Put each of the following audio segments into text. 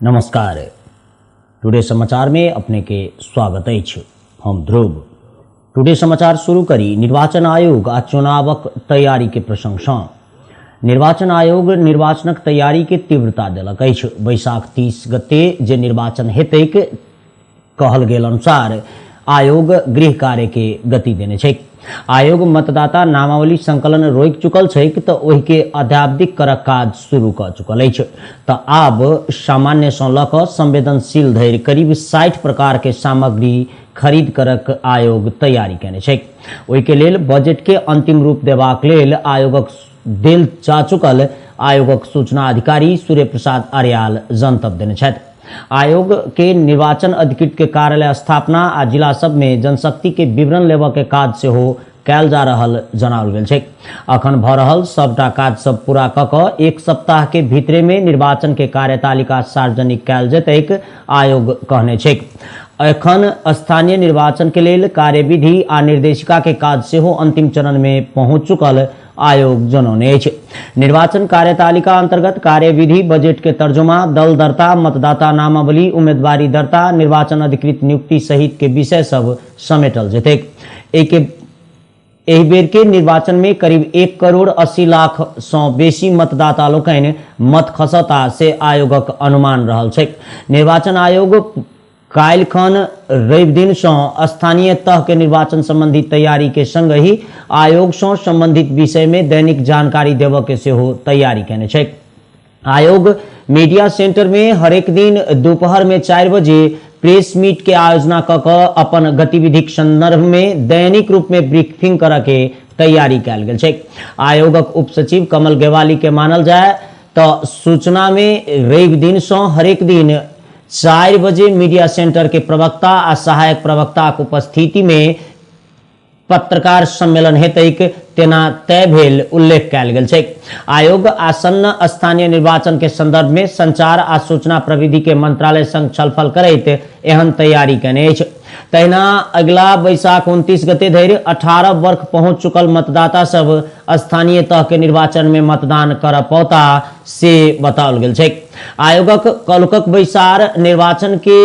नमस्कार, टुडे समाचार में अपने के स्वागत अछि। हम ध्रुव। टुडे समाचार शुरू करी निर्वाचन आयोग आ चुनावक तैयारी के प्रसंग सँ। निर्वाचन आयोग निर्वाचनक तैयारी के तीव्रता देलक अछि। बैसाख 30 गते जे निर्वाचन हेतैक कहल गेल अनुसार आयोग गृह कार्य के गति देने छैक। आयोग मतदाता नामावली संकलन रोकि चुकल छैक तऽ ओहि के अध्यावधिक करक काज शुरू कऽ चुकल अछि। तऽ आब सामान्य सँ लऽ कऽ संवेदनशील धरि करीब 60 प्रकार के सामग्री खरीद करक आयोग तैयारी केने छैक। ओहि के लेल बजट के अंतिम रूप देबाक लेल आयोगक देल जा चुकल आयोगक सूचना अधिकारी सूर्य प्रसाद अर्याल जनतब देने छथि। आयोग के निर्वाचन अधिकृत के कार्यालय स्थापना आ जिला सब में जनशक्ति के विवरण लेबऽ के काज सेहो कयल जा रहल जनाओल गेल छैक। अखन भऽ रहल सबटा काज सब पूरा कऽ कऽ एक सप्ताह के भीतरे में निर्वाचन के कार्यतालिका सार्वजनिक कयल जेतैक आयोग कहने छैक। एखन स्थानीय निर्वाचन के लेल कार्यविधि आ निर्देशिका के काज सेहो अंतिम चरण में पहुंच चुकल आयोग जनौने अछि। निर्वाचन कार्यतालिका अंतर्गत कार्यविधि, बजट के तर्जुमा, दल दर्ता, मतदाता नामावली, उम्मीदवारी दर्ता, निर्वाचन अधिकृत नियुक्ति सहित के विषय सब समेटल जेतैक। एहि बेर के निर्वाचन में करीब 1 करोड़ 80 लाख सँ बेसी मतदाता लोकनि मत खसता से आयोगक अनुमान रहल छैक। निर्वाचन आयोग काल्हि खन रवि दिन सँ स्थानीय तह के निर्वाचन संबंधी तैयारी के संगहि आयोग सँ संबंधित विषय में दैनिक जानकारी देबऽ के सेहो तैयारी केने छैक। आयोग मीडिया सेंटर में हरेक दिन दोपहर में 4 बजे प्रेस मीट के आयोजना कऽ कऽ अपन गतिविधिक संदर्भ में दैनिक रूप में ब्रीफिंग करऽ के तैयारी कयल गेल छैक। आयोगक उप सचिव कमल गेवाली के मानल जाय तऽ सूचना में रवि दिन सँ हरेक दिन 4 बजे मीडिया सेंटर के प्रवक्ता आ सहायक प्रवक्ताक उपस्थिति में पत्रकार सम्मेलन हेतैक तेना तय भेल उल्लेख कयल गेल छैक। आयोग आसन्न स्थानीय निर्वाचन के संदर्भ में संचार आ सूचना प्रविधि के मंत्रालय संग छलफल करैत एहन तैयारी केने अछि। तहिना अगिला बैसाख 29 गते धरि 18 वर्ष पहुंच चुकल मतदाता सब स्थानीय तह के निर्वाचन में मतदान कर पौता से बताओल गेल छैक। आयोगक कलुकक बैसार निर्वाचन के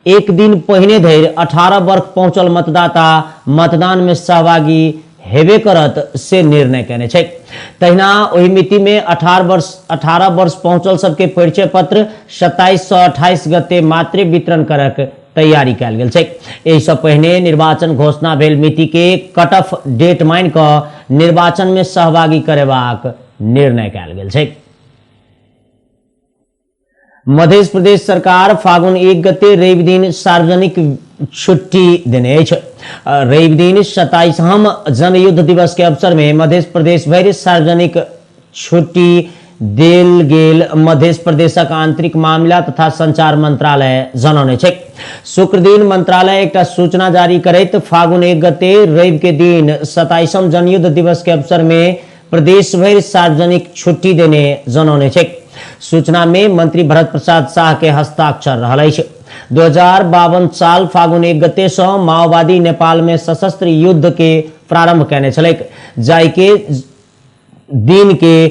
एक दिन पहिने धरि 18 वर्ष पहुंचल मतदाता मतदान में सहभागी हेबे करत से निर्णय केने छैक। तहिना ओहि मिति में 18 वर्ष पहुंचल सबके परिचय पत्र 27 सँ 28 गते मात्रे वितरण करक तैयारी कयल गेल छैक। एहि सँ पहिने निर्वाचन घोषणा भेल मिति के कट ऑफ डेट मानि कऽ निर्वाचन में सहभागी करेबाक निर्णय कयल गेल छैक। मध्य प्रदेश सरकार फागुन 1 गते रवि दिन सार्वजनिक छुट्टी देने अछि। रवि दिन 27हम जनयुद्ध दिवस के अवसर में मध्य प्रदेश भरि सार्वजनिक छुट्टी देल गेल मध्य प्रदेशक आंतरिक मामिला तथा संचार मंत्रालय जनौने छैक। शुक्र दिन मंत्रालय एकटा सूचना जारी करैत फागुन 1 गते रवि के दिन 27हम जनयुद्ध दिवस के अवसर में प्रदेश भरि सार्वजनिक छुट्टी देने जनौने छैक। सूचना में मंत्री भरत प्रसाद शाह के हस्ताक्षर रहल अछि। 2052 साल फागुन 1 गते सँ माओवादी नेपाल में सशस्त्र युद्ध के प्रारंभ केने छलैक, जाहि के दिन के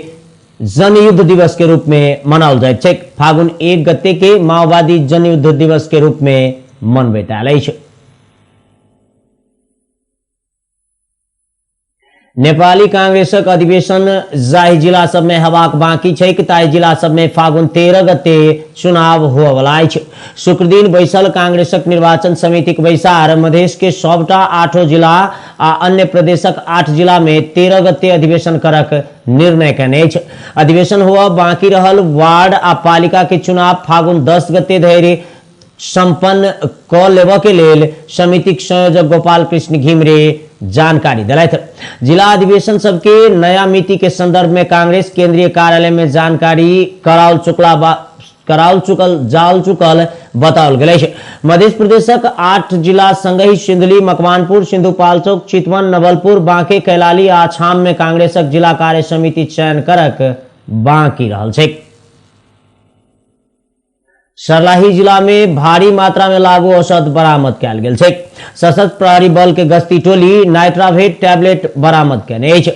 जनयुद्ध दिवस के रूप में मनाओल जाइत छैक। फागुन 1 गते के माओवादी जनयुद्ध दिवस के रूप में मनबैत आयल अछि। नेपाली कांग्रेसक अधिवेशन जाहि जिला सब में हेबाक बाकी छैक ताहि जिला सब में फागुन 13 गते चुनाव होअवला अछि। शुक्रदिन बैसल कांग्रेसक निर्वाचन समितिक बैसार मधेश के सबटा 8 जिला आ अन्य प्रदेशक 8 जिला में 13 गते अधिवेशन करक निर्णय केने अछि। अधिवेशन हुआ बाकी रहल वार्ड आ पालिका के चुनाव फागुन 10 गते धरि संपन्न क लेबऽ के लेल समितिक संयोजक गोपाल कृष्ण घिमिरे जानकारी देलथि। जिला अधिवेशन सबके नया मिति के संदर्भ में कांग्रेस केंद्रीय कार्यालय में जानकारी कराओल चुकल जाल चुकल बताओल गेल अछि। मध्य प्रदेशक 8 जिला संगहि सिंधुली, मकवानपुर, सिंधुपालचौक, चितवन, नवलपुर, बांके, कैलाली आ अछाम में कांग्रेसक जिला कार्य समिति चयन करक बाकी रहल छैक। सर्लाही जिला में भारी मात्रा में लागू औषध बरामद कयल गेल छैक। सशस्त्र प्रहरी बल के गश्ती टोली नाइट्रावेट टैबलेट बरामद केने अछि।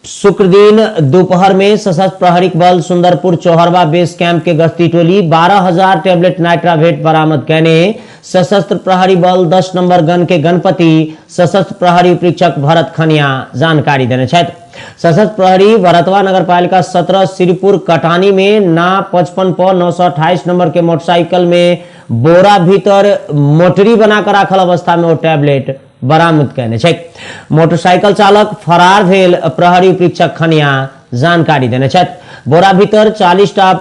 शुक्र दिन दोपहर में सशस्त्र प्रहरी बल सुंदरपुर चौहरवा बेस कैंप के गश्ती टोली 12,000 टैबलेट नाइट्रावेट बरामद कैने सशस्त्र प्रहरी बल 10 नंबर गन के गणपति सशस्त्र प्रहरी उपरीक्षक भरत खनिया जानकारी देने छथि। सशस्त्र प्रहरी भरतवा नगरपालिका 17 श्रीपुर कटानी में ना 55 पर 928 नंबर के मोटरसाइकिल में बोरा भीतर मोटरी बनाकर राखल अवस्था में वो टैबलेट बरामद कयने छै। मोटरसाइकिल चालक फरार भेल प्रहरी उपरीक्षक खनिया जानकारी देने छथि। बोरा भीतर 40 टा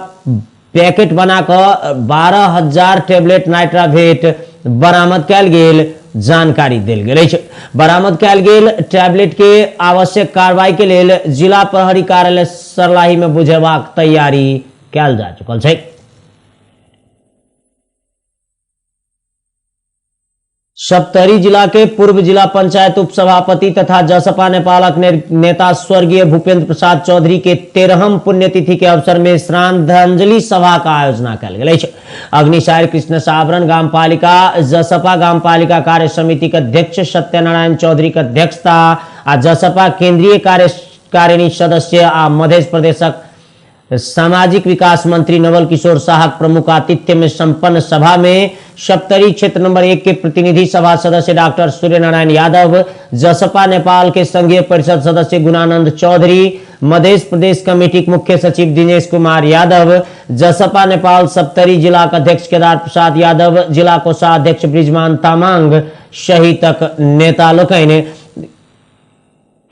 पैकेट बना कऽ 12,000 टैबलेट नाइट्रावेट बरामद कयल गेल जानकारी देल गेल अछि। बरामद कयल गेल टैबलेट के आवश्यक कार्रवाई के लेल जिला प्रहरी कार्यालय सर्लाही में बुझेबाक तैयारी कयल जा चुकल छै। सप्तरी जिला के पूर्व जिला पंचायत उपसभापति तथा जसपा नेपालक नेता स्वर्गीय भूपेंद्र प्रसाद चौधरी के 13म पुण्यतिथि के अवसर में श्रद्धांजलि सभा का आयोजना कयल गेल अछि। अग्निशायर कृष्ण सावरण गामपालिका जसपा गामपालिका कार्य समिति के अध्यक्ष सत्यनारायण चौधरी के अध्यक्षता आ जसपा केंद्रीय कार्यकारिणी सदस्य आ मध्य प्रदेशक सामाजिक विकास मंत्री नवल किशोर शाह प्रमुख आतिथ्य में संपन्न सभा में सप्तरी क्षेत्र नंबर 1 के प्रतिनिधि सभा सदस्य डॉक्टर सूर्यनारायण यादव, जसपा नेपाल के संघीय परिषद सदस्य गुणानंद चौधरी, मध्य प्रदेश कमेटी के मुख्य सचिव दिनेश कुमार यादव, जसपा नेपाल सप्तरी जिला के अध्यक्ष केदार प्रसाद यादव, जिला कोषाध्यक्ष ब्रिजमान तामांग सहितक नेता लोकनि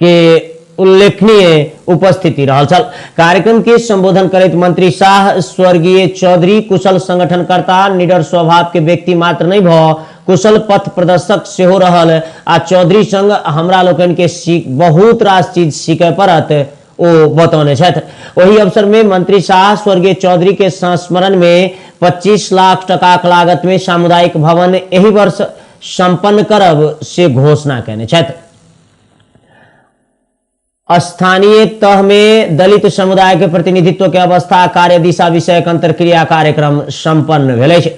के उल्लेखनीय उपस्थिति रहल छल। कार्यक्रम के संबोधन करैत मंत्री शाह स्वर्गीय चौधरी कुशल संगठनकर्ता, निडर स्वभाव के व्यक्ति मात्र नहीं भ कुशल पथ प्रदर्शक सेहो रहल आ चौधरी संग हमरा लोकनि के बहुत रास चीज सीखे पड़त ओ बतौने छथि। ओहि अवसर में मंत्री शाह स्वर्गीय चौधरी के संस्मरण में 25 लाख टका के लागत में सामुदायिक भवन एहि वर्ष संपन्न करब से घोषणा कयने छथि। स्थानीय तह में दलित समुदाय के प्रतिनिधित्व के अवस्था कार्य दिशा विषयक अंतरक्रिया कार्यक्रम संपन्न भेल अछि।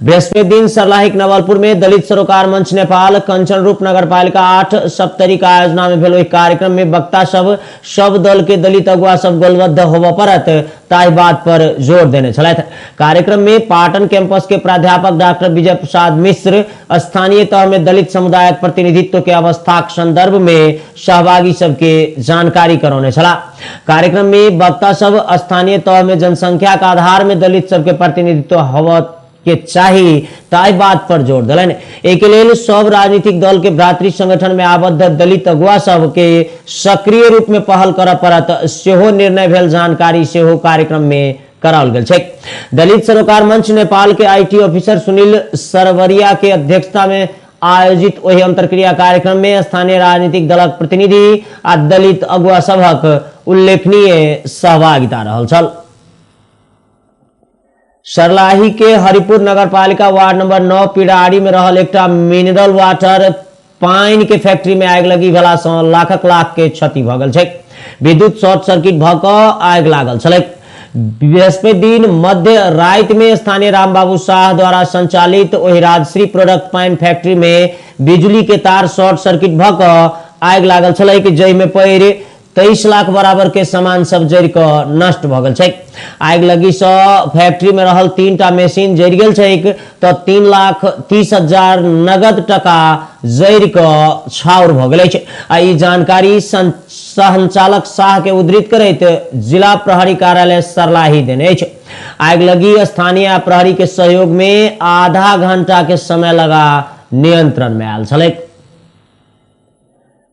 बृहस्पति दिन सर्लाहीक नवलपुर में दलित सरोकार मंच नेपाल कंचन रूप नगरपालिका 8 सप्तरी का आयोजना में भेल ओहि कार्यक्रम में वक्ता सब सब दल के दलित अगुआ सब गोलबद्ध होबय पड़त ताहि बात पर जोर देने छलथि। कार्यक्रम में पाटन कैंपस के प्राध्यापक डॉक्टर विजय प्रसाद मिश्र स्थानीय तह में दलित समुदायक प्रतिनिधित्व के अवस्थाक संदर्भ में सहभागी सबके जानकारी करौने छलाह। कार्यक्रम में वक्ता सब स्थानीय तह में जनसंख्या के आधार में दलित सबके प्रतिनिधित्व होबय के चाही ताहि बात पर जोर देलनि। एहि लेल सब राजनीतिक दल के भ्रातृ संगठन में आबद्ध दलित अगुआ सब के सक्रिय रूप में पहल करय पड़त सेहो निर्णय भेल जानकारी सेहो कार्यक्रम में कराओल गेल छै। दलित सरोकार मंच नेपाल के IT officer Sunil Sarvariya के अध्यक्षता में आयोजित ओहि अंतरक्रिया कार्यक्रम में स्थानीय राजनीतिक दलक प्रतिनिधि आ दलित अगुआ सभक उल्लेखनीय सहभागिता रहल छल। सर्लाही के हरिपुर नगरपालिका वार्ड नंबर 9 पिड़ारी में रहल एकटा मिनरल वाटर पानि के फैक्ट्री में आगि लगी भेला सं लाखक लाख के क्षति भ गेल छै। विद्युत शॉर्ट सर्किट भ क आगि लागल छलै। बृहस्पति दिन मध्य राति में स्थानीय रामबाबू शाह द्वारा संचालित ओहि राजश्री प्रोडक्ट पानि फैक्ट्री में बिजली के तार शॉर्ट सर्किट भ क आगि लागल छलै कि जाहि में पड़ि 23 लाख बराबर के सामान सब जरि क नष्ट भ गेल छै। आगि लगी सँ फैक्ट्री में रहल 3 टा मशीन जरि गेल छैक त 3,30,000 नगद टका जरि क छाउर भ गेल अछि। आ ई जानकारी संचालक शाह के उद्धृत करैत जिला प्रहरी कार्यालय सर्लाही देने अछि। आगि लगी स्थानीय प्रहरी के सहयोग में आधा घंटा के समय लगा नियंत्रण में आयल छलैक।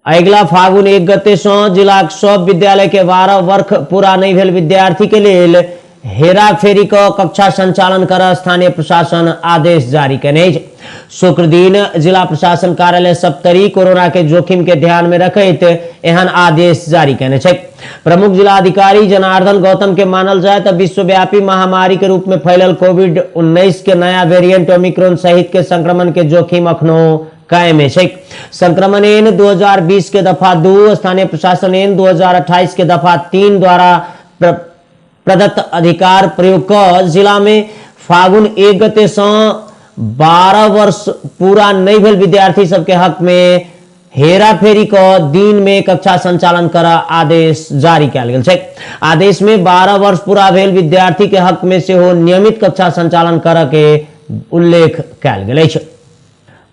अगिला फागुन 1 गते सँ जिलाक सब विद्यालय के 12 वर्ष पूरा नहीं भेल विद्यार्थी के लेल हेराफेरी क कक्षा संचालन कर स्थानीय प्रशासन आदेश जारी केने अछि। शुक्र दिन जिला प्रशासन कार्यालय सप्तरी कोरोना के जोखिम के ध्यान में रखैत एहन आदेश जारी केने छै। प्रमुख जिलाधिकारी जनार्दन गौतम के मानल जाय त विश्वव्यापी महामारी के रूप में फैलल कोविड-19 के नया वेरिएंट ओमिक्रॉन सहित के संक्रमण के जोखिम अखनो कायम छै। संक्रमण एन 2020 के दफा 2, स्थानीय प्रशासन एन 2028 के दफा 3 द्वारा प्रदत्त अधिकार प्रयोग क जिला में फागुन 1 गते सँ 12 वर्ष पूरा नहीं भेल विद्यार्थी सबके हक में हेराफेरी क दिन में कक्षा संचालन कर आदेश जारी कयल गेल छै। आदेश में 12 वर्ष पूरा भेल विद्यार्थी के हक में सेहो नियमित कक्षा संचालन कर के उल्लेख कयल गेल अछि।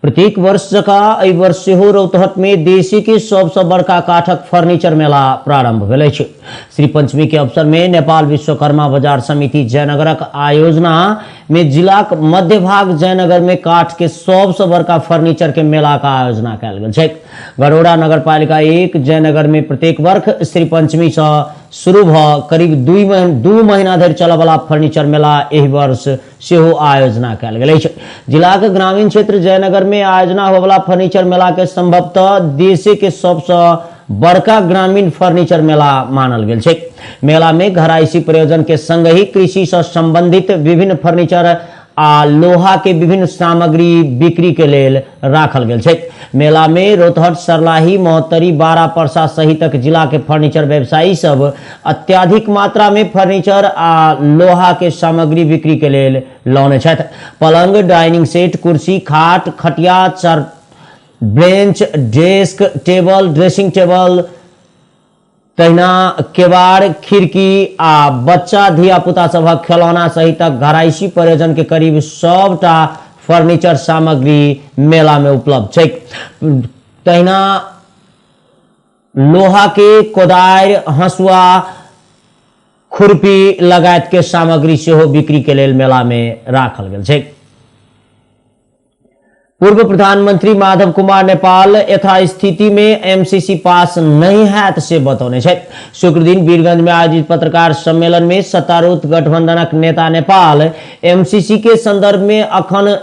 प्रत्येक वर्ष जकाँ एहि वर्ष सेहो रौतहट में देशी के सबसँ बड़का काठक फर्नीचर मेला प्रारंभ भेल अछि। श्री पंचमी के अवसर में नेपाल विश्वकर्मा बाजार समिति जयनगरक आयोजना में जिलाक मध्य भाग जयनगर में काठ के सबसँ बड़का फर्नीचर के मेला का आयोजना कयल गेल छै। गरोड़ा नगरपालिका 1 जयनगर में प्रत्येक वर्ष श्री पंचमी से शुरू भ करीब 2 महीना धरि चलयवला फर्नीचर मेला एहि वर्ष सेहो आयोजना कयल गेल अछि। जिलाक ग्रामीण क्षेत्र जयनगर में आयोजना होयवला फर्नीचर मेला के संभवतः देशे के सबसँ बड़का ग्रामीण फर्नीचर मेला मानल गेल छै। मेला में घरायसी प्रयोजन के संग ही कृषि से संबंधित विभिन्न फर्नीचर आ लोहा के विभिन्न सामग्री बिक्री के लेल राखल गेल छै। मेला में रौतहट, सरलाही, महोत्तरी, बारा, परसा सहितक जिला के फर्नीचर व्यवसायी सब अत्याधिक मात्रा में फर्नीचर आ लोहा के सामग्री बिक्री के लेल लौने छथि। पलंग, डाइनिंग सेट, कुर्सी, खाट, खटिया, bench, desk, table, dressing table, तहिना केवाड़, खिड़की आ बच्चा धियापुता सभक खेलौना सहितक घरायसी प्रयोजन के करीब सबटा फर्नीचर सामग्री मेला में उपलब्ध छै। तहिना लोहा के कोदारि, हंसुआ, खुरपी लगायत के सामग्री सेहो बिक्री के लेल मेला में राखल गेल छै। पूर्व प्रधानमंत्री माधव कुमार नेपाल यथास्थिति में एमसीसी पास नहीं हैत से बतौने छथि। शुक्रदिन वीरगंज में आयोजित पत्रकार सम्मेलन में सत्तारूढ़ गठबंधनक नेता नेपाल एमसीसी के संदर्भ में अखन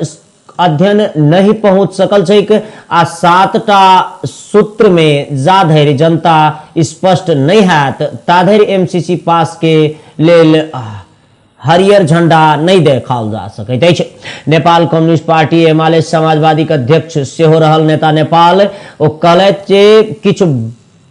अध्ययन नहीं पहुंच सकल छैक आ 7टा सूत्र में जा धरि जनता स्पष्ट नहीं हैत ता धरि एमसीसी पास के लेल हरियर झंडा नहीं देखाओल जा सकैत अछि। नेपाल कम्युनिस्ट पार्टी एमाले समाजवादी के अध्यक्ष सेहो रहल नेता नेपाल ओ कहलथि जे किछु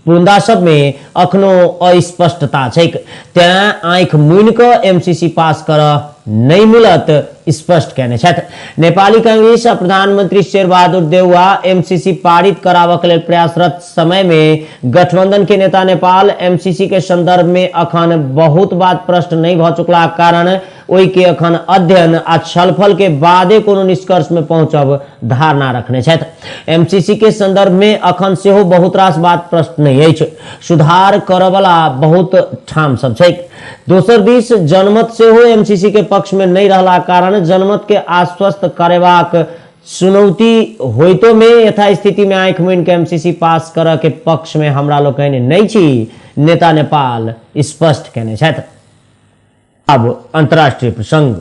बुंदा सब में अखनो अस्पष्टता छैक, तें आँखि मुनि कऽ एमसीसी पास करऽ नहीं मिलत स्पष्ट कहने छथि। नेपाली कांग्रेस आ प्रधानमंत्री शेरबहादुर देउवा एमसीसी पारित कराबऽ के लेल प्रयासरत समय में गठबंधन के नेता नेपाल एमसीसी के संदर्भ में अखन बहुत बात प्रश्न नहीं भऽ चुकलाक कारण ओहि के अखन अध्ययन आ छलफल के बादे कोनो निष्कर्ष में पहुंचब धारणा रखने छथि। एमसीसी के संदर्भ में अखन सेहो बहुत रास बात प्रश्न नहीं अछि, सुधार करऽवला बहुत ठाम सब छैक। दोसर दिस जनमत सेहो एमसीसी के पक्ष में नहीं रहला कारण जनमत के आश्वस्त करेबाक चुनौती होइतो में यथास्थिति में आँखि मुनि के एमसीसी पास करऽ के पक्ष में हमरा लोकनि नहीं छी, नेता नेपाल स्पष्ट केने छथि। अब अंतर्राष्ट्रीय प्रसंग।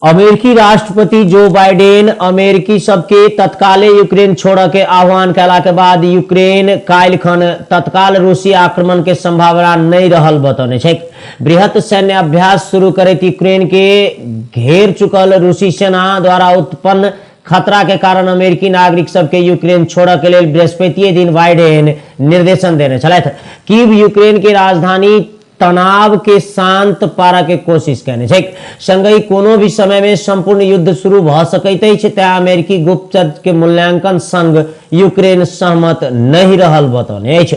अमेरिकी राष्ट्रपति जो बाइडेन अमेरिकी सबके तत्काले यूक्रेन छोड़ऽ के आह्वान कयला के बाद यूक्रेन काल्हिखन तत्काल रूसी आक्रमण के संभावना नहीं रहल बतौने छै। बृहत सैन्य अभ्यास शुरू करैत यूक्रेन के घेर चुकल रूसी सेना द्वारा उत्पन्न खतरा के कारण अमेरिकी नागरिक सबके यूक्रेन छोड़ऽ के लेल बृहस्पतिये दिन बाइडेन निर्देशन देने छलथि। कीव यूक्रेन के राजधानी तनाव के शांत पारऽ के कोशिश केने छै। संगहि कोनो भी समय में संपूर्ण युद्ध शुरू भऽ सकैत अछि, तें अमेरिकी गुप्तचर के मूल्यांकन संग यूक्रेन सहमत नहीं रहल बतौने अछि।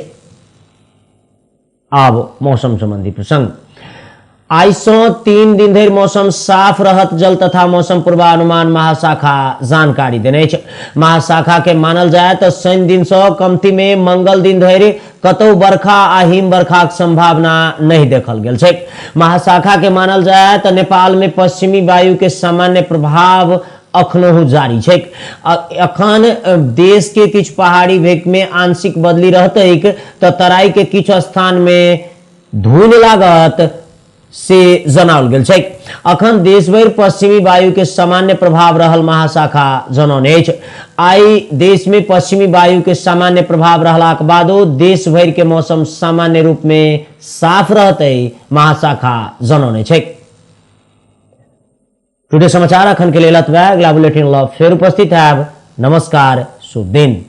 आब मौसम संबंधी प्रसंग। आइ सँ 3 दिन धरि मौसम साफ रहत, जल तथा मौसम पूर्वानुमान महाशाखा जानकारी देने अछि। महाशाखा के मानल जाय तऽ शनि दिन सँ कमती में मंगल दिन धरि कतौ बरखा आ हिम बरखाक संभावना नहीं देखल गेल छै। महाशाखा के मानल जाय तऽ नेपाल में पश्चिमी वायु के सामान्य प्रभाव अखनहु जारी छै। अखन देश के किछु पहाड़ी भेग में आंशिक बदली रहतैक तऽ तराई के किछु स्थान में धुन लागत से जनाओल गेल छै। अखन देशभरि पश्चिमी वायु के सामान्य प्रभाव रहल महाशाखा जनौने अछि। आइ देश में पश्चिमी वायु के सामान्य प्रभाव रहलाक बादो देशभरि के मौसम सामान्य रूप में साफ रहतै महाशाखा जनौने छै। टुडे समाचार अखन के लेल एतबे। अगला बुलेटिन ल फेर उपस्थित हैब। नमस्कार, शुभ दिन।